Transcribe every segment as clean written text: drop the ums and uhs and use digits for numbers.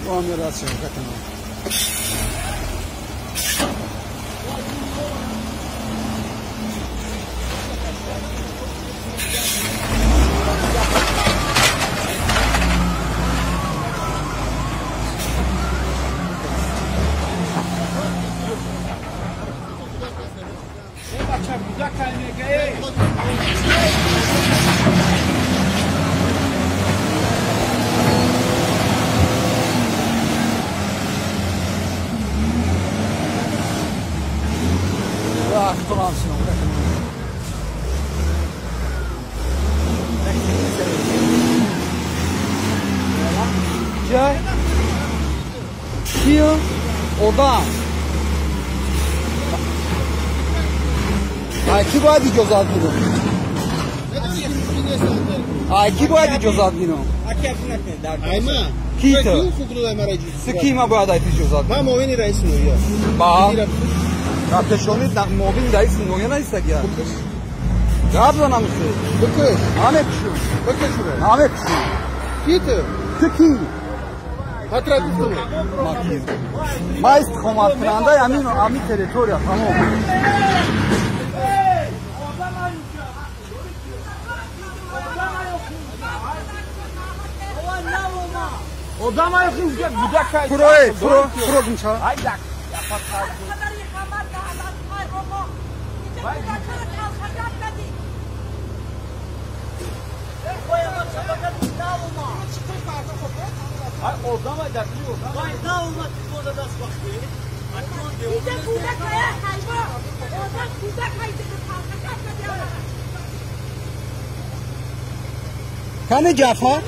Камера съемка кунам. Одам. Ай ки бояд иҷозат гирам? Ай ки бояд иҷозат гирам? Ки ту? Ки ма бояд ай иҷозат гирам? Ман муовини раиси ноҳия. Ба? Дар пешони муовини раиси ноҳия наистагия. Гап занам ки. Бикаш. Намекушам. Бикаш. Намекушам. Ки ту? Ту ки? Ма истиқоматкунандаи ҳамин территория тамом. Фуро, фуро, фуро гумша. Кани Ҷафар?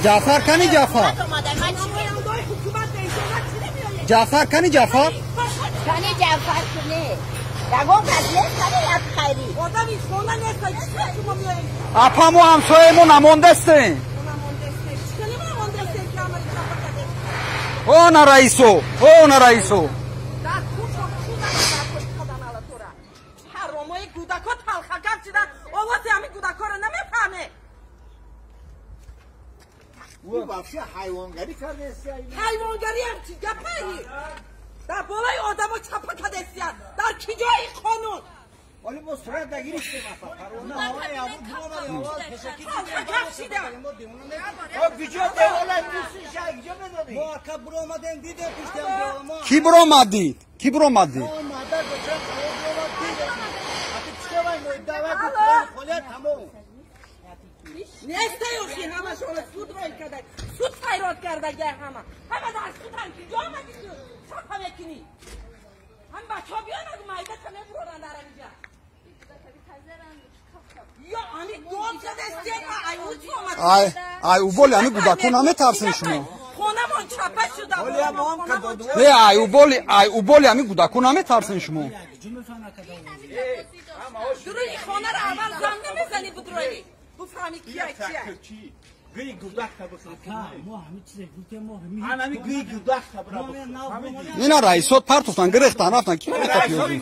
Ҷафар кани Ҷафар? Ҷафар кани Ҷафар? Кани Ҷафар куне? Ягон кас нест, кани як хайри. Апа мо ҳамсояи мо намондастем. О на раисо, о на раисо. Ҳаромои кӯдако талхагап шуда, овози ҳамин кӯдакоро намефаҳме. Вообще ҳайвонгарӣ кардест. Ҳайвонгарӣ ҳам чӣ гапаи? Дар болои одамо чапа кардестиян. Дар киҷои қонун? Оли мо сурат нагирифтем апа. Парвона ҳавои абу буромад овоз пешакӣ. Талхагап шида. О киҷо девола дусиша киҷо медонӣ? Мо ака буромадем дидем пуштем мо. Ки буромад дид? Ки буромад дид? Мо модар бача буромад дид. Аки пуштавай мо давай гуфтан холия тамом. Нестаю ки ҳамашонро суд рой карда, суд файрод карда ҳама. Ҳама дар суданд, киҷо омадӣ суд? Чапа мекунӣ? Ҳам бачаҳо биёнад майдаша мебуроранд дар инҷа. Ё ами дод задестем, ай ӯ чӣ омад? Ай, ай уболи ами кӯдако наметарсен шумо. Хонамон чапа шуда. Не, ай уболи, ай уболи ами кӯдако наметарсен шумо. Дуруи хонаро аввал зан намезанӣ будрои. Буфаҳми кия кия. Гӯи гудахта бихӯр. Мо ҳамин чизе гуфтем, мо ҳамин. Ан ҳамин гӯи гудахта бира. Ина раисот партофтан, гирехтан, рафтан. Ки метапиёзӣ?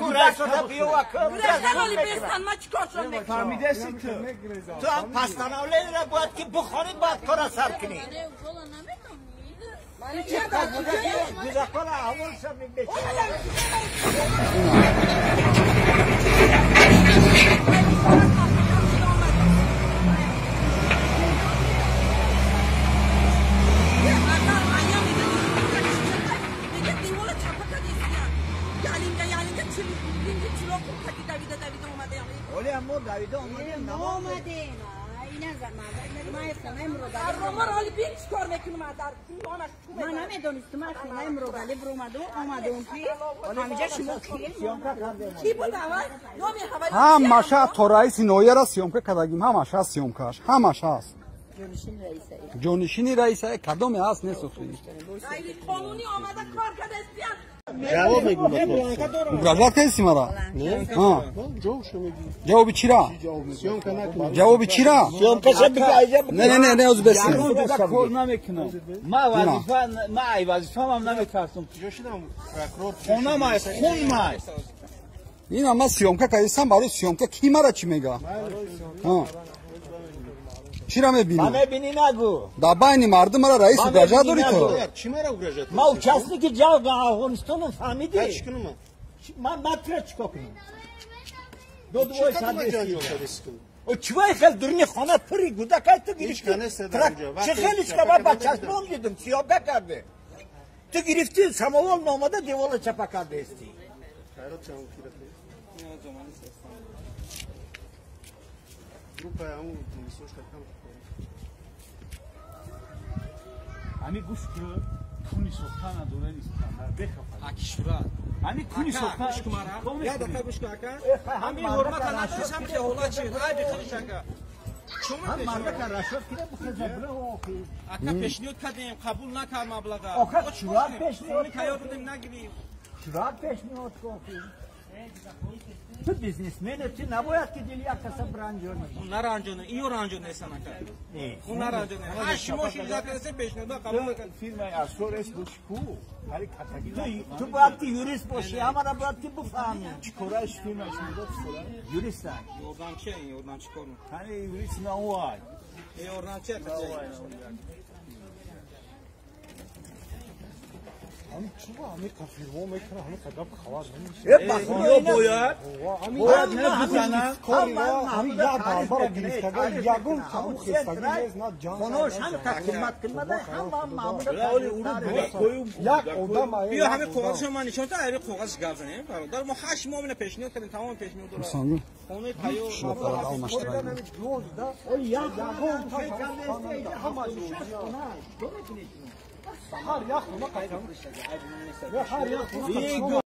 Гирехтан оли бестан, ма чӣ кор шон мекунам? Фаҳмидаси ту. Ту ҳам постановлениеро бояд ки бихонӣ, баъд кора сар кунӣ. Гудакона аҳволша мебеча. Ман намедонистам, ман хонаи Муродалӣ биромаду омадум ки ҳамиҷа шумо ки буд аввал? Номи ҳавали Ҳамаша то раиси ноҳияра съёмка кардагим, ҳамаша съёмкаш, ҳамаша аст. Ҷонишини раиса кадоме ҳаст нест охи. Ғайриқонунӣ омада кор кардастиян. Ҷавоб мегӯм. Угрожать кардисти мара? Ҷавоби чира? Ҷавоби чира? Не, не, не, не, оз бесин. Кор намекунам. Ма вазифа, ма ай вазифаам наметарсам. Хонам ай, хун май. Ина ма съёмка кардистам, барои съёмка ки мара чӣ мега? Чира мебинӣ? Ма мебинӣ нагу. Дар байни мардум мара раис угрожать дорӣ ту? Чӣ мара угрожать? Ма участники ҷанг Афғонистону фаҳмидӣ? Чӣ кунам? Ма тура чӣ кор кунам? Додвой садест. О чивай хел дурни хона пури гудакай ту гирифтӣ? Чӣ хеле чика ма ба чашмом дидам, сиёбга карде. Ту гирифтӣ самовол наомада девола чапа кардаистӣ. Ами гуфт ки куни сохта надора Искандар бехафа. Аки шурат. Ами куни сохта Я дақа гӯш кун ака. Ҳамин ҳурмата надориш ҳам хеҳола чи? Айби худиш ака. Ҳам мардака рашод кида бухеза бира охи. Ака пешниҳод кардем, қабул накард маблаға. Оха чурат пешниҳод тайёр будем нагирифт. Чурат пешниҳод кофи. Ту бизнесмене, ту набояд ки дили як каса бранҷонӣ. Наранҷонӣ, иё ранҷонесан ака. Ӯ наранҷоне. Ҳар шумо шида кардесе пешниҳодо қабул накард. Фирмаи Асрор эс буш ку. Ту бояд ки юрист бошӣ, ҳамаро бояд ки бифаҳмӣ. Чӣ кораш фирмааш медод чӣ? Юрист ай. Ёрдамчи, ёрдамчи кор мекунад. Ҳани юрист на ӯ ай. Ёрдамчи ака. Биё ҳамин коғазшо ман нишон та, ҳамин коғазш гап занем бародар. Мо 8 моҳ ина пешниҳод кардем, тамоми пешниҳодро. Хонаи тайёр. Ҳар як хона қайдам. Ҳар як хона.